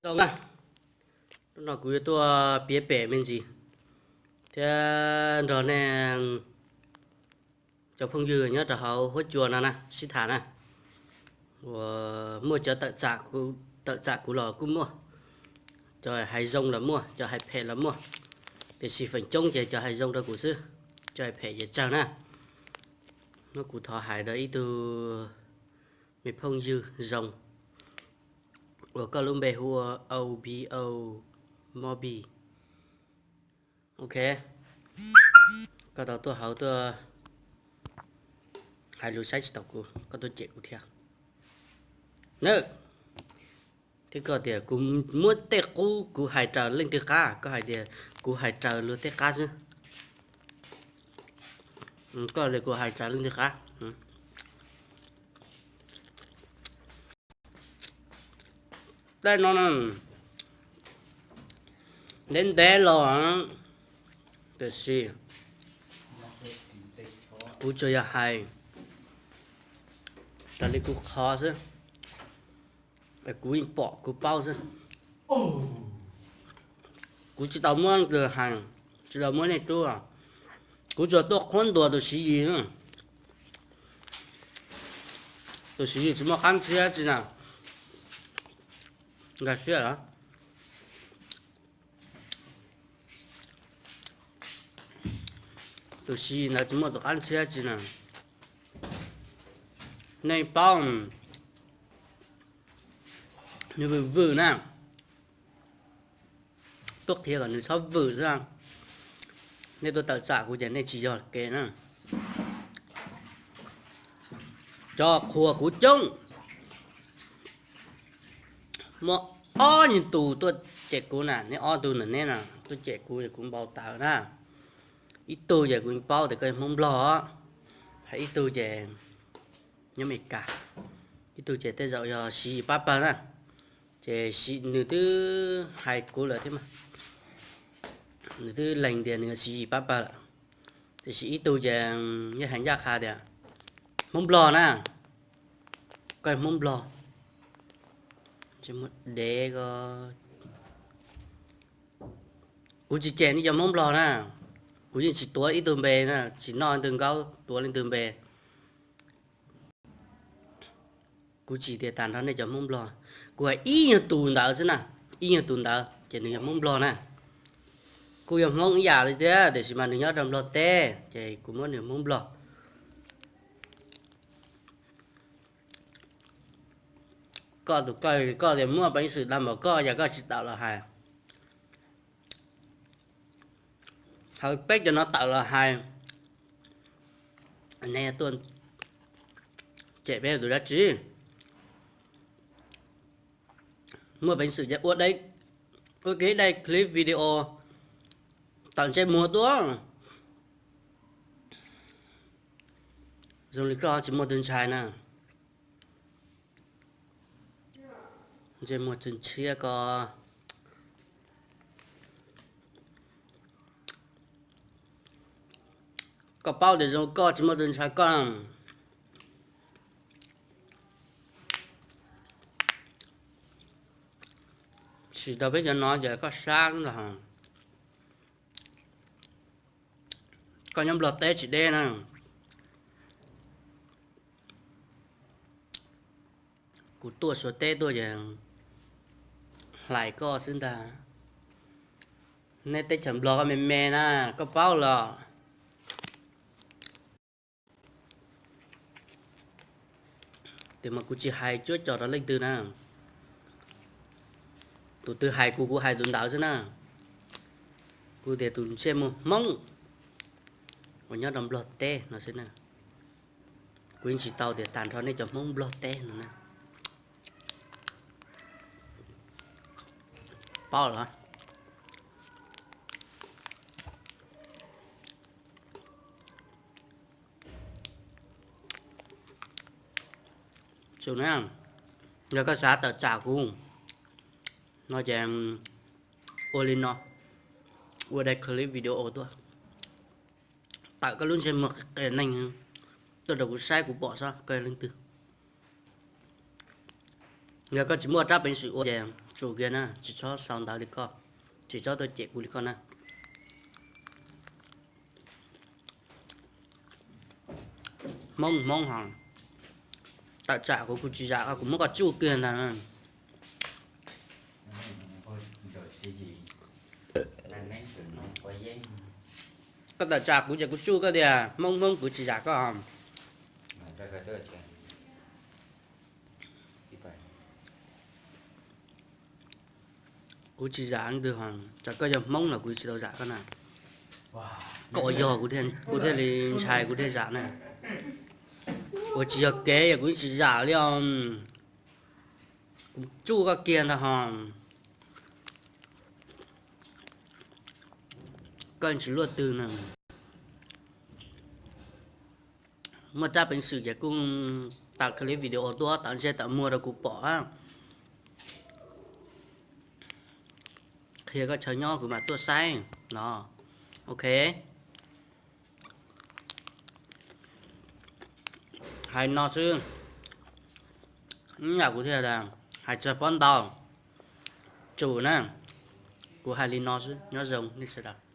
Zoo na, hnub no kuv yuav tuaj piav pem me ntsis thiab nrog nej cov phooj ywg nyob rau hauv huab cua no na sib tham na. Uas muaj cov tawm tsam kuv los kuj muaj, cov hais zoo los muaj, cov hais phem los muaj, tiam sis feem coob ces cov hais zoo rau kuv xwb, cov hais phem ces tsawg na. Hnub no kuv thov hais rau ib tug me phooj ywg zoo uas koj lub npe hu ua O B O Mobi. Ok, koj tau tuaj hauv tuaj hais lus saib tsis taus kuv, koj tuaj cem kuv thiab na. Thiab koj tias kuv muab tej qub kuv hais raws leej twg qab, koj hais tias kuv hais raws luag tej qab xwb. Koj tias kuv hais raws leej twg qab. Tej no ntev ntev los, tiam sis kuv tsuas yog hais raws li kuv qhov xwb, kuv yeej pom kuv paub xwb. Kuv tsis tau muab leej twg hais, tsis tau muab nej tub. Kuv tsuas tuaj qhuab ntuas tus Siv Yis. Tus Siv Yis tsis muaj qab ntxhiab tsi na. Nkag siab los? Tus Siv Yis ntawd tsis muaj tus qab ntxhiab tsi na. Nej paub, nws vwm vwm na. Tuaj qhia kom nws txhob vwm xwb. Nej tuaj tawm tsam kuv ces nej tsis yog kev na. Cov qhuas kuv coob. Muaj ob nyuag tus tuaj cem kuv na, neb ob tug ntawm neb na tuaj cem kuv es kuv npau taws na. Ib tug ces kuv paub tias koj yog Hmoob Nplog, hais ib tug ces nyob Amelikas, ib tug ces tej zaum yog Siv Yis pab pawg na. Ces nws twb hais kuv lawm thiab, nws twb lees tias nws yog Siv Yis pab pawg lawm. Tiam sis ib tug ces yeej hais ncaj qha tias Hmoob Nplog na, koj yog Hmoob Nplog. Dev ko, kuv tsis cem nej cov Hmoob Nplog na, kuv yeej tsis tuav ib tug npe na, tsis noj leej twg nkaub tuav leej twg npe. Kuv tsis tias tag nrho nej cov Hmoob Nplog, kuv hais ib nyuag tus ntawd xwb na, ib nyuag tus ntawd ces nws yog Hmoob Nplog na. Kuj yog Hmoob ib yam li thiab tiam sis mas nws nyob rau Nplog teb ces kuv muab nws Hmoob Nplog. Koj tus koj, koj tias muaj peev xwm dag npaum koj yog koj tsis tawm los hais. Hawv peb cov no tawm los hais, nej tuaj cem peb tus dab tsi? Muaj peev xwm ces ua, ua kev dai clip video tawm ntsej muag tuaj. Zoo li koj tsis muaj tus ntshai na. Ntsej muag txwv ntshiab ko. Koj paub tias zoo koj tsis muaj tus ntshai koj. Tsis tau peb cov no ces koj sab ntag. Koj nyob Nplog teb tsis deb na. Kuv tuaj Suav teb tuaj ces hlais koj xwb ntag. Nej teb chaws Nplog koj me me na, koj paub los. Tias mas kuv tsis hais cuab cos rau leej twg na. Tus twg hais kuv, kuv hais tus ntawd xwb na. Kuv tias tus ntsej muag Hmoob uas nyob rau Nplog teb no xwb na. Kuv yeej tsis tau tias tag nrho nej cov Hmoob Nplog teb no na. Paub los? Yog koj xav tawm tsam kuv no ces ua li no, ua daim clip video tuaj, tawm koj lub ntsej muag qias neeg tuaj rau kuv saib kuv pom saib koj yog leej twg. Yog koj tsis muaj rab peev xwm ua ces tsum kiag na, tsis txhob xaus ntawv li koj, tsis txhob tuaj cem kuv li koj na. Hmoob Hmoob ho, tawm tsam kuv kuv tsis zam koj, kuv muab koj tsuj kiag ntag. Koj tawm tsam kuv ces kuv tsuj koj tiag, Hmoob Hmoob kuv tsis zam koj. Kuv tsis zam leej twg ho, tsam koj yog Hmoob los kuv tsis tau zam koj na. Koj yog kuv thiaj li ntshai kuv thiaj zam na. Ua tsis yog kev yog kuv tsis zam li os. Kuv tsuj koj kiag ntag ho. Koj tsis luaj twg na. Muaj rab peev xwm ces kuj tawm clip video tuaj tawm ntsej tawm muag rau kuv pom. Qhia koj chaw nyob kuv mam tuaj saib no. Ok. Hais no xwb, yam kuv thiaj hais txog pob ntau. Tsum na, kuv hais li no xwb, nyob zoo nej sawv daws.